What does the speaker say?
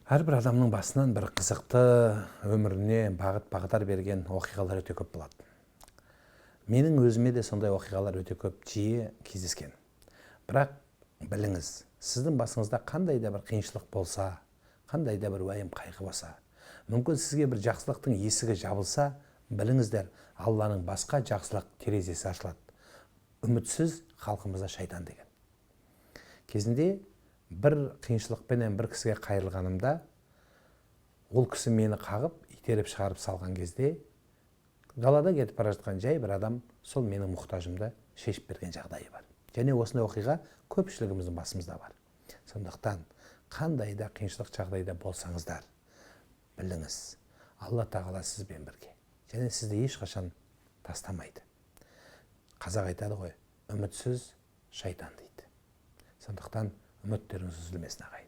Әрбір адамның басынан бір қызықты, өміріне бағыт бағдар берген оқиғалар өте көп болады. Менің өзіме де сондай оқиғалар өте көп, жиі кездескен. Бірақ біліңіз, сіздің басыңызда қандай да бір қиыншылық болса, қандай да бір уайым қайғы болса, мүмкін, сізге бір жақсылықтың есігі жабылса, біліңіздер, Алланың басқа жақсылық терезесі ашылады. Үмітсіз халқымызда шайтан деген. Кезінде бір қиыншылықпенен бір кісіге қайырылғанымда, ол кісі мені қағып, итеріп шығарып салған кезде, далада кетіп бара жатқан жай бір адам сол менің мұқтажымды шешіп берген жағдайы бар. Және осындай оқиға көпшілігіміздің басымызда бар. Сондықтан қандай да қиыншылық жағдайда болсаңыздар, біліңіз, Алла Тағала сізбен бірге және сізді ешқашан тастамайды. Қазақ айтады ғой, «Үмітсіз шайтан» дейді. Сондықтан үміттеріңіз үзілмесін, ағайын.